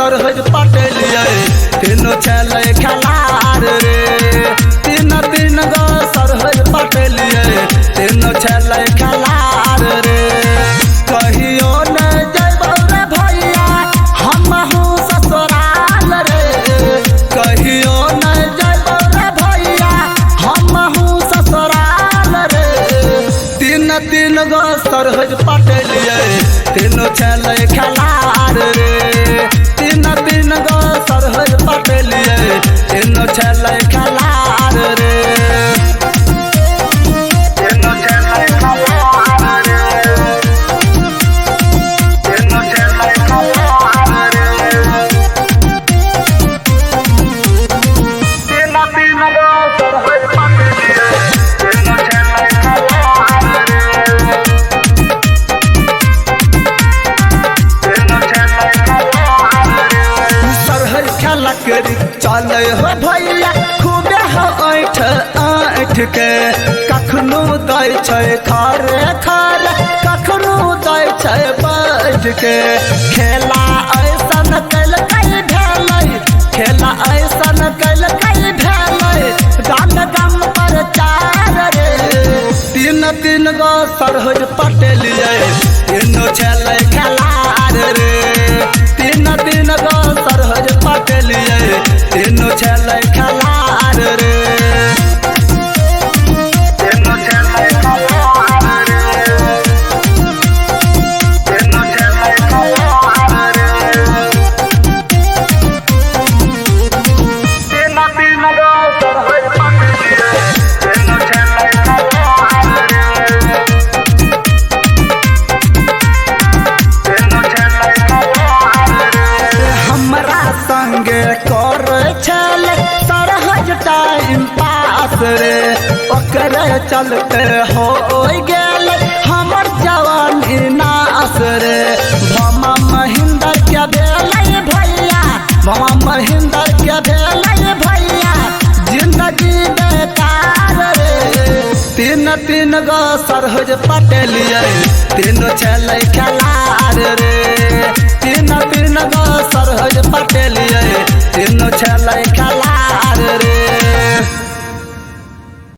सरहज पटेलियै तीनू छलै खेलार रे। तीन तीन गो सरहज पटेलियै तीनू छलै खेलार रे। कहियो न जयबौ रे भैया हमहूँ ससुराल रे। कहियो न जयबौ रे भैया हमहूँ ससुराल रे। तीन तीन गो सरहज पटेलियै तीनू छलै खेलार रे। तीन तीन गो सरहज पटेलियै तीनू छलै खेलार रे। तीनू छलै खेलार रे। तीनू छलै खेलार रे। तीन तीन गो सरहज पटेलियै तीनू छलै खेलार रे। सरहज खेला करी चलै हो भैया खूबे हो ऐठ ऐठ के। कखनो दै छै खरे खरे कखनो दै छै बैठ के। खेला ऐसन केलकै भेलै खेला ऐसन केलकै भेलै गाम गाम पर चार रे। तीन तीन गो सरहज पटेलियै तीनू छलै खेलार रे। तीन तीन गो सरहज पटेलियै तीनू छलै खेलार रे। तीनू छलै खेलार रे। तीनू छलै खेलार रे। तीन तीन गो सरहज पटेलियै तीनू छलै खेलार रे। तीनू छलै खेलार रे। हमरा संगे करै छलै सरहज टाइम पास रे। ओकरे चलते हो गेल हमर जवानी नास रे। भमा महेंद्र के भेलै भैया भमा महेंद्र के भेलै भैया जिंदगी बेकार रे। तीन तीन गो सरहज पटेलियै तीनू छलै खेलार रे।